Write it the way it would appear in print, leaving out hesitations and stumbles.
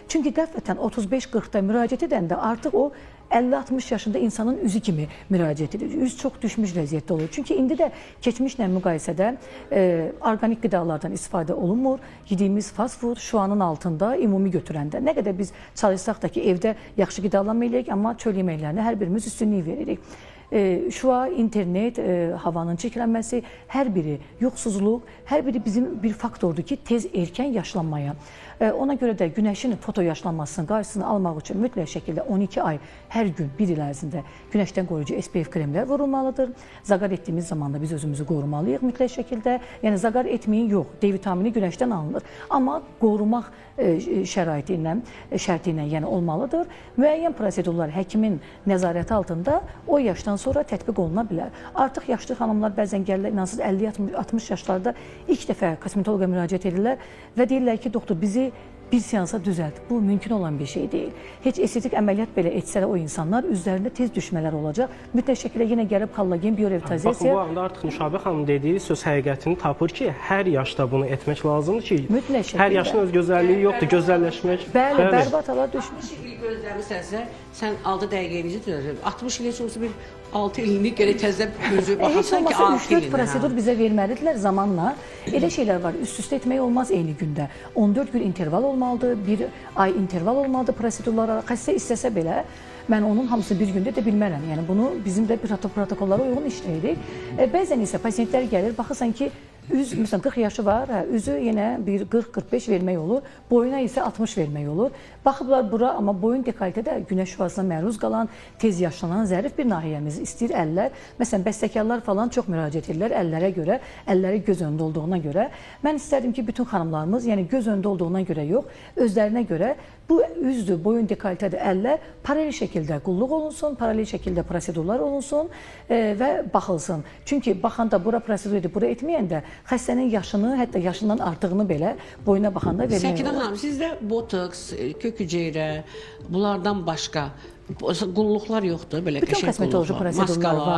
Çünki qəflətən 35-40-da müraciət edəndə artıq o 50-60 yaşında insanın üzü kimi müraciət edir. Üz çox düşmüş vəziyyətdə olur. Çünki indi də keçmişlə müqayisədə orqanik qidalardan istifadə olunmur. Yediyimiz fast food şuanın altında ümumi götürəndə. Nə qədər biz çalışsaq da ki, evdə yaxşı qidalanma eləyək, amma çöl yeməklərinə hər birimiz üstünlük veririk. Şua, internet, havanın çirklənməsi, hər biri yuxusuzluq, hər biri bizim bir faktordur ki, tez erkən yaşlanmaya. Ona görə də günəşin foto yaşlanmasının qarşısını almaq üçün mütləq şəkildə 12 ay hər gün bir il ərzində günəşdən qoruyucu SPF kremlər vurulmalıdır. Zaqar etdiyimiz zaman da biz özümüzü qorumalıyıq mütləq şəkildə. Yəni zaqar etməyin yox, D vitamini günəşdən alınır. Amma qorumaq şəraiti ilə, şərti ilə yəni olmalıdır. Müəyyən prosedurlar həkimin nəzarəti altında o yaşdan sonra tətbiq oluna bilər. Artıq yaşlı xanımlar bəzən gəlirlər, inansız 50-60 yaşlarda ilk dəfə kosmetoloqa müraciət edirlər və deyirlər ki, doktor bizi bir seansa düzəlt. Bu mümkün olan bir şey deyil. Heç estetik əməliyyat belə etsələr o insanlar üzlərində tez düşmələr olacaq. Mütləq şəkildə yenə gəlib kollagen, Baxın, bu biorevitalizasiya anda artıq Nüşabə xanım dediyi söz həqiqətini tapır ki, hər yaşda bunu etmək lazımdır ki, Mütləq şəkildə. hər yaşın öz gözəlliyi yoxdur, gözəlləşmək. Bəli, bərbad hala düşmüş. 60 il gözləmisənsə, sən 6 dəqiqə necə düzələcəksən? 60 il heç olmasa bir 6 ilini gərək təzədən gözü Heç baxasan ki, olmasa 6 3-4 ilini. prosedur bizə verməlidirlər zamanla. Elə şeylər var, üst-üstə etmək olmaz eyni gündə. 14 gün interval olmalıdır, bir ay interval olmalıdır prosedurlara. Xəstə istəsə belə mən onun hamısı bir gündə edə bilmərəm. Yəni bunu bizim də bir protokollara uyğun işləyirik. Bəzən isə pasientlər gəlir, baxırsan ki, üz, məsələn 40 yaşı var, hə, üzü yenə bir 40-45 vermək olur, boyuna isə 60 vermək olur. Baxıblar bura, amma boyun dekoltə də günəş şüasına məruz qalan, tez yaşlanan zərif bir nahiyəmiz istəyir əllər. Məsələn, bəstəkarlar falan çox müraciət edirlər əllərə görə, əlləri göz önündə olduğuna görə. Mən istərdim ki, bütün xanımlarımız, yəni göz önündə olduğuna görə yox, özlərinə görə bu üzdür, boyun dekoltədir, əllər paralel şəkildə qulluq olunsun, paralel şəkildə prosedurlar olunsun və baxılsın. Çünki baxanda bura prosedur edib, bura etməyəndə xəstənin yaşını, hətta yaşından artığını belə boyuna baxanda vermək Səkinə olar. xanım, sizdə botoks, kök hüceyrə, bunlardan başqa qulluqlar yoxdur, belə Bütün qəşəng kosmetoloji qulluqlar, prosedurlar maskalar. var.